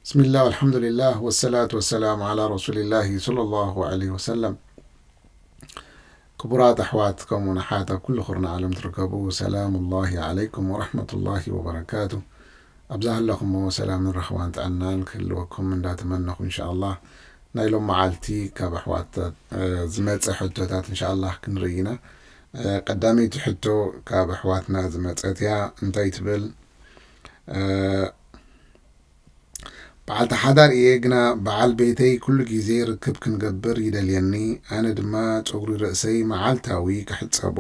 ብስሚላህ፣ ወልሓምዱሊላህ፣ ወሰላቱ ወሰላሙ ዓላ ረሱሊላሂ ሰለላሁ ዓለይሂ ወሰለም። ክቡራት ኣሕዋት ከምኡውን ኣሓት ኣብ ኩሉ ኩርናዕ ዓለም ትርከቡ፣ ሰላሙላሂ ዓለይኩም ወረሕመቱላሂ ወበረካቱ። ኣብዛ ሃለኹሞ ሰላምን ራህዋን ጥዕናን ክህልወኩም እንዳተመነኹ፣ እንሻኣላህ ናይ ሎም መዓልቲ ካብ ኣሕዋት ዝመፀ ሕቶታት እንሻኣላህ ክንርኢ ኢና። ቀዳመይቲ ሕቶ ካብ ኣሕዋትና ዝመፀት እያ። እንታይ ትብል? በዓልቲ ሓዳር እየ፣ ግና በዓል ቤተይ ኩሉ ግዜ ርክብ ክንገብር ይደልየኒ። ኣነ ድማ ጸጉሪ ርእሰይ መዓልታዊ ክሕጸቦ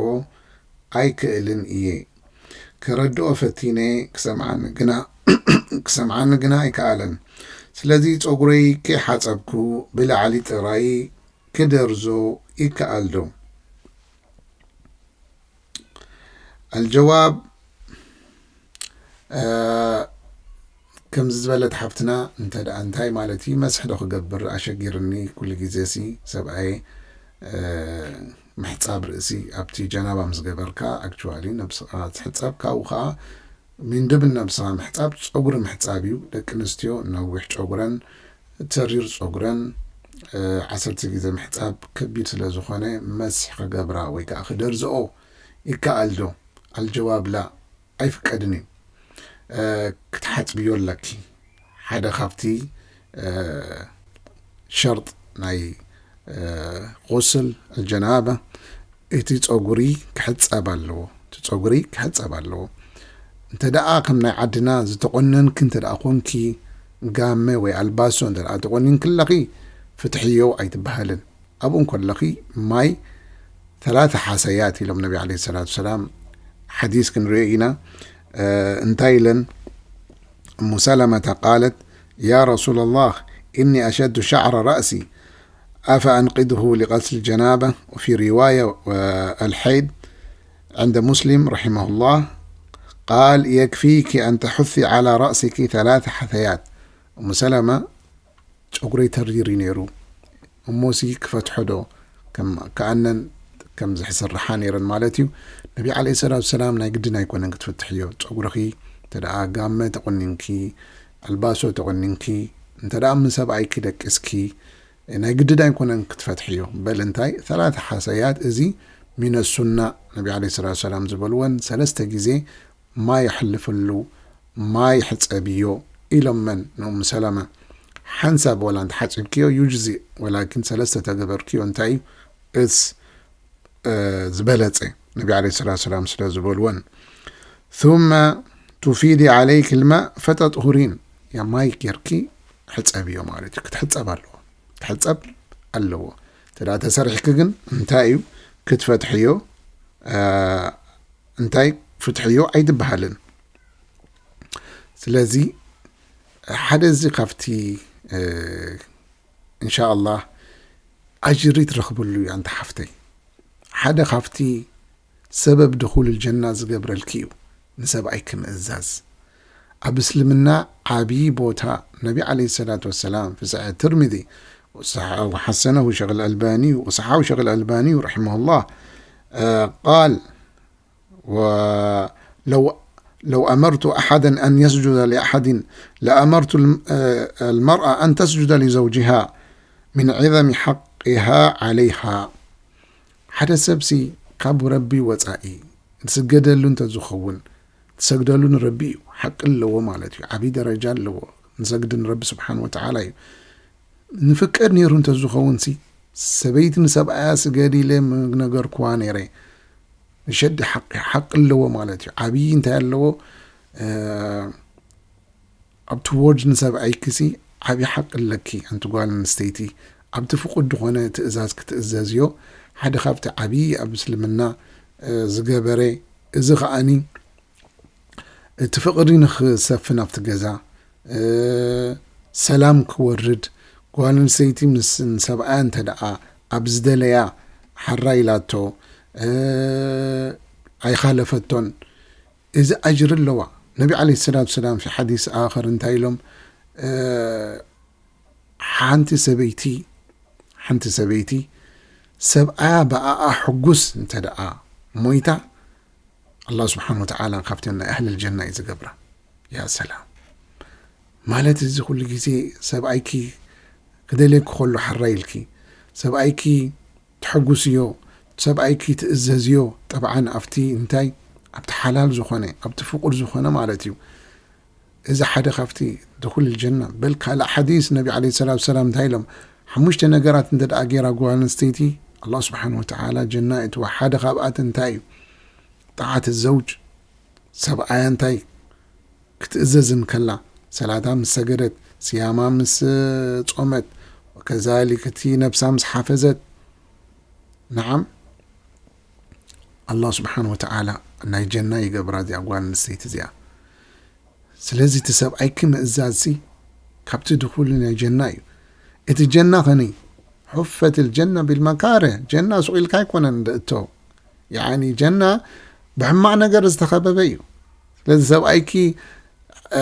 ኣይክእልን እየ። ክረድኦ ፈቲነ ክሰምዓኒ ግና ክሰምዓኒ ግና ኣይከኣለን። ስለዚ ጸጉረይ ከይሓጸብኩ ብላዕሊ ጥራይ ክደርዞ ይከኣል ዶ? ኣልጀዋብ፣ ከምዚ ዝበለት ሓፍትና፣ እንተ ደኣ እንታይ ማለት እዩ? መስሕ ዶ ክገብር ኣሸጊርኒ? ኩሉ ግዜ ሲ ሰብኣየ ምሕጻብ ርእሲ ኣብቲ ጀናባ ምስ ገበርካ፣ ኣክቹዋሊ ነብስኻ ትሕጸብ፣ ካብኡ ኸኣ ሚንድብል ነብስኻ ምሕጻብ ጸጉሪ ምሕጻብ እዩ። ደቂ ኣንስትዮ ነዊሕ ጨጉረን ተሪር ጸጉረን ዓሰርተ ግዜ ምሕጻብ ከቢድ ስለ ዝኾነ፣ መስሕ ክገብራ ወይ ከኣ ክደርዝኦ ይከኣል ዶ? ኣልጀዋብ ላ፣ ኣይፍቀድን እዩ። ክትሓጽብዮ ኣለኪ። ሓደ ካብቲ ሸርጥ ናይ ጉስል ኣልጀናባ እቲ ጸጉሪ ክሕጸብ ኣለዎ። እቲ ጸጉሪ ክሕጸብ ኣለዎ። እንተ ደኣ ከም ናይ ዓድና ዝተቆነንኪ እንተ ደኣ ኮንኪ፣ ጋመ ወይ ኣልባሶ እንተ ደኣ ተቆኒንኪ ኣለኺ፣ ፍትሕዮ ኣይትበሃልን። ኣብኡ እንከለኺ ማይ ثلاث حثيات ኢሎም ነቢ ዓለይሂ ሰላቱ ሰላም። ሓዲስ ክንሪኦ ኢና። እንታይ ኢለን? እሙ ሰለመተ ቃለት፣ ያ ረሱለላህ፣ እኒ ኣሸዱ ሸዕረ ረእሲ፣ ኣፈ ኣንቂድሁ ሊቀስል ጀናበ፣ ወፊ ሪዋየ፣ ኣልሐይድ፣ ዕንደ ሙስሊም ረሒመሁ ላህ፣ ቃል፣ የክፊኪ ኣን ተሑሲ ዓላ ረእሲኪ ثلاث حثيات። እሙ ሰለማ፣ ጨጉረይ ተሪር እዩ ነይሩ፣ እሞሲ ክፈትሖ ዶ? ከም ከኣነን ከምዚ ሕስርሓ ነይረን ማለት እዩ። ነቢ ዓለይሂ ሰላቱ ሰላም፣ ናይ ግድን ኣይኮነን ክትፍትሕዮ። ጸጉርኺ እንተ ደኣ ጋመ ተቆኒንኪ፣ ኣልባሶ ተቆኒንኪ፣ እንተ ደኣ ምስ ሰብኣይኪ ደቂስኪ፣ ናይ ግድን ኣይኮነን ክትፈትሕዮ። በል እንታይ፣ ثلاث حثيات፣ እዚ ሚነ ሱና፣ ነቢ ዓለይሂ ሰላቱ ሰላም ዝበልወን፣ ሰለስተ ግዜ ማይ ኣሕልፍሉ፣ ማይ ሕጸብዮ ኢሎም መን? ንኡም ሰለማ። ሓንሳብ ወላ እንተሓጺብክዮ ዩጅዚእ፣ ወላኪን ሰለስተ ተገበርክዮ እንታይ እዩ? እስ፣ እ፣ ዝበለጸ፣ ነቢ ዓለይሂ ሰላቱ ሰላም ስለ ዝበልወን። ثم تفيضي عليك الماء فتطهرين፣ ያ ማይ ጌርኪ ሕጸብዮ ማለት እዩ። ክትሕጸብ ኣለዎ። ክትሕጸብ ኣለዎ። እንተ ደኣ ተሰሪሕኪ ግን እንታይ እዩ? ክትፈትሕዮ፣ እ፣ እንታይ ፍትሕዮ ኣይትበሃልን። ስለዚ ሓደ እዚ ካብቲ፣ እ፣ እንሻኣላህ ኣጅሪ ትረኽብሉ እዩ ኣንታ ሓፍተይ። ሓደ ካብቲ ሰበብ ድኹል ጀና ዝገብረልኪ እዩ ንሰብኣይኪ ምእዛዝ። ኣብ እስልምና ዓብዪ ቦታ ነቢ ዓለይሂ ሰላቱ ወሰላም ፊ ሰሒሕ ትርሚዚ ወሰሓ-፣ ወሐሰነሁ ሸይኽ ኣልኣልባኒ፣ ወሰሓሁ ሸይኽ ኣልኣልባኒ ረሒመሁላህ፣ እ፣ ቃል፣ ولو، لو أمرت أحدا أن يسجد لأحد لأمرت الم-، المرأة أن تسجد لزوجها من عظم حقها عليها። ሓደ ሰብሲ ካብ ረቢ ወጻኢ ዝስገደሉ እንተዝኸውን፣ ትሰግደሉ ንረቢ እዩ። ሓቂ ኣለዎ ማለት እዩ። ዓብዪ ደረጃ ኣለዎ። ንሰግድ ንረቢ ስብሓን ወተዓላ እዩ። ንፍቀድ ነይሩ እንተዝኸውን ሲ፣ ሰበይቲ ንሰብኣያ ስገድ ኢለ ምነገርኩዋ ነይረ። ንሸዲ ሓቂ፣ ሓቂ ኣለዎ ማለት እዩ። ዓብዪ እንታይ ኣለዎ? እ፣ ኣብቲ ወርድ ንሰብኣይኪ ሲ ዓብዪ ሓቂ ኣለኪ። ኣንቲ ጓል ኣንስተይቲ ኣብቲ ፍቁድ ዝኾነ ትእዛዝ ክትእዘዝዮ ሓደ ካብቲ ዓብዪ ኣብ እስልምና፣ እ፣ ዝገበረ፣ እዚ ከኣኒ እቲ ፍቕሪ ንኽሰፍን ኣብቲ ገዛ፣ እ፣ ሰላም ክወርድ፣ ጓል ኣንስተይቲ ምስ ሰብኣያ እንተ ደኣ ኣብ ዝደለያ ሓራ ኢላቶ፣ እ፣ ኣይኻለፈቶን፣ እዚ ኣጅሪ ኣለዋ። ነቢ ዓለይሂ ሰላቱ ሰላም ፊ ሓዲስ ኣኸር እንታይ ኢሎም? እ፣ ሓንቲ ሰበይቲ፣ ሓንቲ ሰበይቲ ሰብኣያ ብኣኣ ሕጉስ እንተ ደኣ ሞይታ፣ ኣላህ ስብሓን ወተዓላ ካብተን ናይ ኣህለል ጀና እዩ ዝገብራ። ያ ሰላም። ማለት እዚ ኩሉ ግዜ ሰብኣይኪ ክደልየኪ ከሎ ሓራይ ኢልኪ፣ ሰብኣይኪ ተሐጉስዮ፣ ሰብኣይኪ ትእዘዝዮ። ጠብዓን ኣብቲ እንታይ፣ ኣብቲ ሓላል ዝኾነ፣ ኣብቲ ፍቁድ ዝኾነ ማለት እዩ። እዚ ሓደ ካብቲ ድኹል ጀና። በል ካልእ ሓዲስ ነቢ ዓለይሂ ሰላቱ ሰላም እንታይ ኢሎም? ሓሙሽተ ነገራት እንተ ደኣ ገይራ ጓል ኣንስተይቲ፣ ኣላህ ስብሓን ወተዓላ ጀና እትዋ። ሓደ ካብኣት እንታይ እዩ? ጣዓት ዘውጅ፣ ሰብኣያ እንታይ ክትእዘዝ እንከላ፣ ሰላታ ምስ ሰገደት፣ ስያማ ምስ ጾመት፣ ወከዛሊክ እቲ ነብሳ ምስ ሓፈዘት፣ ነዓም፣ ኣላህ ስብሓን ወተዓላ ናይ ጀና ይገብራ እዚኣ ጓል ኣንስተይቲ እዚኣ። ስለዚ እቲ ሰብኣይኪ ምእዛዝሲ ካብቲ ድኹል ናይ ጀና እዩ። እቲ ጀና ኸኒ ሑፈት ልጀና ቢልመካርህ፣ ጀና ሱቕ ኢልካ ኣይኮነን ደእቶ። ያኒ ጀና ብሕማቕ ነገር ዝተኸበበ እዩ። ስለዚ ሰብኣይኪ፣ እ፣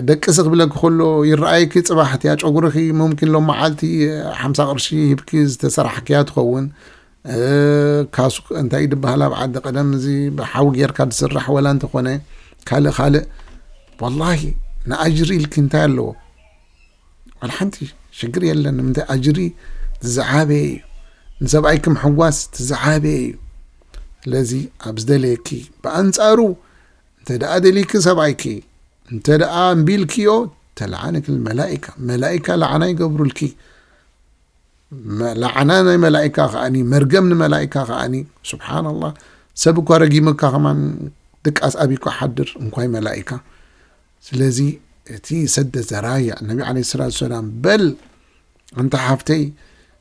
ደቅሲ ክብለኪ ከሎ ይረኣየኪ፣ ጽባሕ እቲያ ጨጉርኺ ሙምኪን ሎም መዓልቲ ሓምሳ ቅርሺ ሂብኪ ዝተሰራሕክያ ትኸውን። እ፣ ካሱ እንታይ ድበሃል ኣብ ዓዲ ቀደም፣ እዚ ብሓዊ ጌርካ ዝስራሕ ወላ እንተኾነ ካልእ ካልእ፣ ወላሂ ንኣጅሪ ኢልኪ እንታይ ኣለዎ? ዋላ ሓንቲ ሽግር የለን። ንምንታይ ኣጅሪ ዝዓበየ እዩ። ንሰብኣይኪ ምሕዋስ ዝዓበየ እዩ። ስለዚ ኣብ ዝደለየኪ፣ ብኣንጻሩ እንተ ደኣ ደሊኪ ሰብኣይኪ፣ እንተ ደኣ እምቢ ኢልክዮ፣ ተለዓነኪ መላኢካ። መላኢካ ለዓና ይገብሩልኪ። መ-፣ ለዓና ናይ መላኢካ ከኣኒ፣ መርገም ንመላኢካ ከኣኒ። ሱብሓነላህ። ሰብ እኳ ረጊምካ ከማን ድቃስ ኣቢኳ ሓድር፣ እንኳይ መላኢካ። ስለዚ እቲ ሰደ ዘራያ ነቢ ዓለይሂ ሰላቱ ሰላም፣ በል ኣንታ ሓፍተይ፣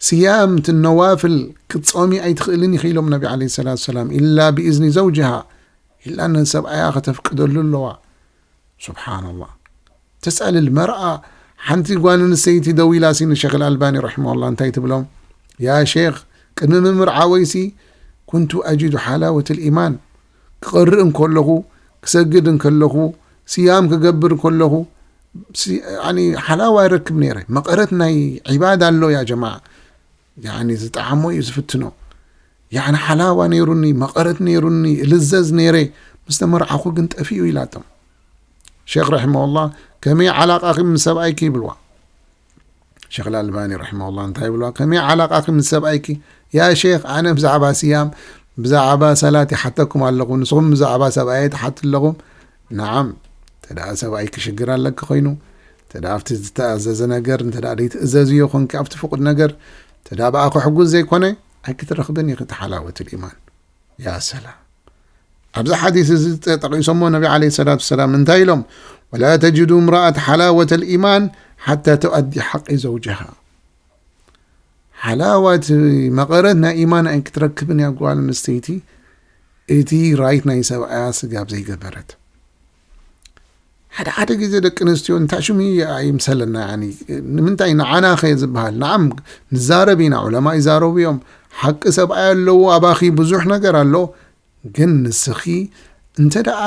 ስያም እቲ ነዋፍል ክትጾሚ ኣይትኽእልን ኢኺ ኢሎም ነቢ ዓለይሂ ሰላቱ ሰላም፣ ኢላ ብኢዝኒ ዘውጅሃ፣ ኢላ ነሰብኣያ ከተፍቅደሉ ኣለዋ። ሱብሓነላህ። ተስኣል ልመርኣ፣ ሓንቲ ጓል ኣንስተይቲ ደው ኢላሲ ንሸኽ ኣልባኒ ረሒመሁላህ እንታይ ትብሎም? ያ ሼኽ፣ ቅድሚ ምምርዓወይሲ ኩንቱ ኣጂዱ ሓላወት ልኢማን። ክቐርእ እንከለኹ፣ ክሰግድ እንከለኹ፣ ስያም ክገብር እንከለኹ፣ ሲ-፣ ያኒ ሓላዋ ይረክብ ነይረ። መቐረት ናይ ዒባዳ ኣሎ ያ ጀማዓ። ያኒ ዝጠዓሞ እዩ ዝፍትኖ። ያኒ ሓላዋ ነይሩኒ፣ መቐረት ነይሩኒ፣ እልዘዝ ነይረ። ምስ ተመርዓኹ ግን ጠፊኡ ኢላቶም። ሼኽ ረሒመሁላህ፣ ከመይ ዓላቃኺ ምስ ሰብኣይኪ ይብልዋ። ሼኽ ኣልኣልባኒ ረሒመሁላህ እንታይ ይብልዋ? ከመይ ዓላቃኺ ምስ ሰብኣይኪ? ያ ሼኽ፣ ኣነ ብዛዕባ ስያም፣ ብዛዕባ ሰላት ይሓተኩም ኣለኹ፣ ንስኹም ብዛዕባ ሰብኣየይ ትሓቱ ኣለኹም። ነዓም፣ እንተ ደኣ ሰብኣይኪ ሽግር ኣለኪ ኮይኑ፣ እንተ ደኣ ኣብቲ ዝተኣዘዘ ነገር፣ እንተ ደኣ ዘይትእዘዝዮ ኮንኪ ኣብቲ ፍቁድ ነገር፣ እንተ ደኣ ብኣኺ ሕጉዝ ዘይኮነ፣ ኣይክትረኽብን ኢኺ እቲ ሓላወት ልኢማን። ያ ሰላም። ኣብዚ ሓዲስ እዚ ጠ-፣ ጠቒሶሞ ነቢ ዓለይሂ ሰላቱ ወሰላም እንታይ ኢሎም? "ወላ ተጅዱ እምረኣት ሓላወተ ልኢማን ሓታ ተኣዲ ሓቂ ዘውጅሃ።" ሓላዋ እቲ መቐረት ናይ ኢማን ኣይክትረክብን እያ ጓል ኣንስተይቲ፣ እቲ ራይት ናይ ሰብኣያ ስጋብ ዘይገበረት። ሓደ ሓደ ግዜ ደቂ ኣንስትዮ እንታይ ሽሙ ኣይምሰለና፣ ያኒ ንምንታይ ንዓና ኸ ዝበሃል? ንዓም ንዛረብ ኢና፣ ዑለማ ይዛረቡ እዮም። ሓቂ ሰብኣይ ኣለዎ፣ ኣባኺ ብዙሕ ነገር ኣሎ። ግን ንስኺ እንተ ደኣ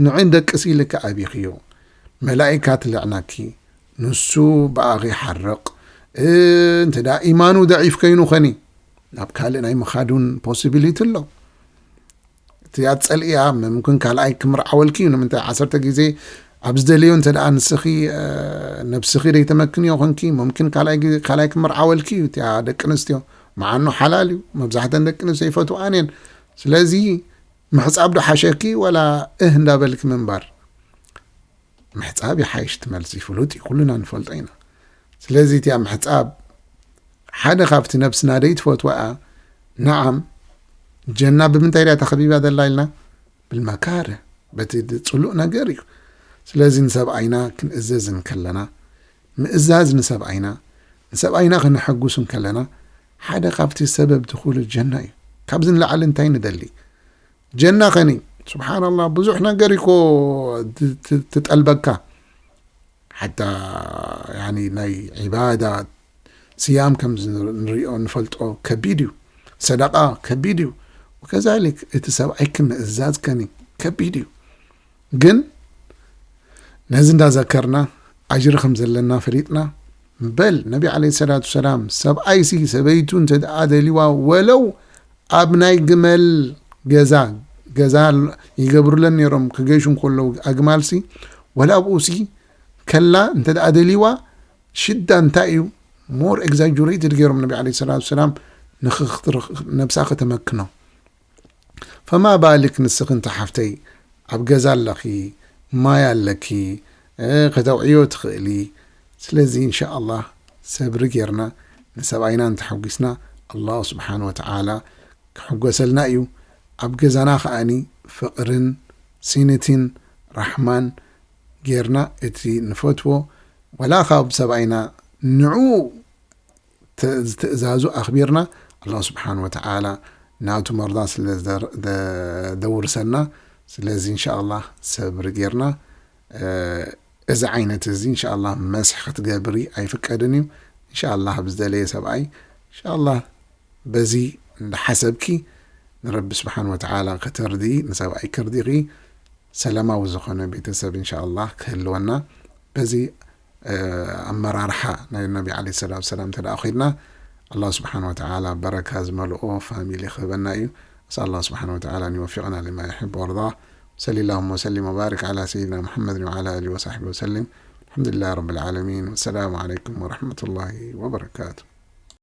ንዒ ደቅሲ ኢልኪ ኣቢኽዮ፣ መላኢካ ትልዕነኪ፣ ንሱ ብኣኺ ሓርቕ። እ፣ እንተ ደኣ ኢማኑ ደዒፍ ከይኑ ኸኒ፣ ናብ ካልእ ናይ ምኻድ እውን ፖሲቢሊቲ ኣሎ። እቲ ኣትጸልእያ፣ ምምክን ካልኣይ ክምርዓወልኪ እዩ። ንምንታይ ዓሰርተ ግዜ ኣብ ዝደለዮ እንተ ደኣ ንስኺ፣ እ፣ ነብስኺ ደይተመክንዮ ኾንኪ፣ ምምክን ካልኣይ ግዜ፣ ካልኣይ ክምርዓወልኪ እዩ። እቲኣ ደቂ ኣንስትዮ፣ መዓኑ ሓላል እዩ። መብዛሕተን ደቂ ኣንስትዮ ይፈትውኣን እየን። ስለዚ ምሕጻብ ዶ ሓሸኪ፣ ወላ እህ እንዳበልኪ ምንባር? ምሕጻብ ይሓይሽ፣ ትመልሲ ፍሉጥ እዩ፣ ኩልና ንፈልጦ ኢና። ስለዚ እቲኣ ምሕጻብ ሓደ ካብቲ ነብስና ደይትፈትዋ እያ። ነዓም፣ ጀና ብምንታይ ድያ ተኸቢባ ዘላ ኢልና? ብልመካርህ፣ በቲ ጽሉእ ነገር እዩ። ስለዚ ንሰብኣይና ክንእዘዝ እንከለና፣ ምእዛዝ ንሰብኣይና፣ ንሰብኣይና ከነሐጉስ እንከለና፣ ሓደ ካብቲ ሰበብ ድኹል ጀና እዩ። ካብዚ ንላዕሊ እንታይ ንደሊ? ጀና ኸኒ፣ ስብሓንላህ፣ ብዙሕ ነገር እኮ ት-፣ ት-፣ ትጠልበካ። ሓታ፣ ያኒ፣ ናይ ዒባዳ፣ ስያም ከም ዝን-፣ ንሪኦ ንፈልጦ ከቢድ እዩ። ሰደቃ ከቢድ እዩ። ወከዛሊክ እቲ ሰብኣይኪ ምእዛዝ ከኒ ከቢድ እዩ። ግን ነዚ እንዳዘከርና ኣጅሪ ከም ዘለና ፈሊጥና፣ በል ነቢ ዓለይሂ ሰላቱ ሰላም፣ ሰብኣይሲ ሰበይቱ እንተ ደኣ ደልዋ፣ ወለው ኣብ ናይ ግመል ገዛ፣ ገዛ ይገብሩለን ነይሮም ክገሹ እንከለዉ ኣግማልሲ፣ ወላ ኣብኡሲ ከላ እንተ ደኣ ደልይዋ ሽዳ እንታይ እዩ more exaggerated ገይሮም ነቢ ዓለይሂ ሰላቱ ሰላም ንኽትርኽ ነብሳ ከተመክኖ። ፈማ ባልክ ንስኺ እንተ ሓፍተይ ኣብ ገዛ ኣለኺ፣ ማይ ኣለኪ፣ እ፣ ከተውዕዮ ትኽእሊ። ስለዚ እንሻ ኣላህ ሰብሪ ጌርና ንሰብኣይና እንተሐጒስና ኣላህ ስብሓን ወተዓላ ክሕጎሰልና እዩ። ኣብ ገዛና ከኣኒ ፍቕርን ሲኒቲን ራሕማን ጌርና እቲ ንፈትዎ ወላ ካብ ሰብኣይና ንዑ ተ-፣ ትእዛዙ ኣኽቢርና ኣላህ ስብሓን ወተዓላ ናቱ መርዳ ስለ ዝደር-፣ ደ-፣ ደውርሰና። ስለዚ እንሻ ኣላህ ሰብሪ ጌርና፣ እ፣ እዚ ዓይነት እዚ እንሻ ኣላህ መስሕ ክትገብሪ ኣይፍቀድን እዩ። እንሻ ኣላህ ብዝደለየ ሰብኣይ እንሻ ኣላህ በዚ እንዳሓሰብኪ ንረቢ ስብሓን ወተዓላ ከተርድኢ፣ ንሰብኣይ ከርዲኺ ሰላማዊ ዝኾነ ቤተሰብ እንሻ ኣላህ ክህልወና በዚ፣ እ፣ ኣመራርሓ ናይ ነቢ ዓለይሂ ሰላቱ ሰላም እንተ ደኣ ኾይድና ኣላህ ስብሓን ወተዓላ በረካ ዝመልኦ ፋሚሊ ክህበና እዩ። أسأل الله سبحانه وتعالى أن يوفقنا لما يحب ويرضاه. صلى اللهم وسلم وبارك على سيدنا محمد وعلى آله وصحبه وسلم. الحمد لله رب العالمين، والسلام عليكم ورحمة الله وبركاته.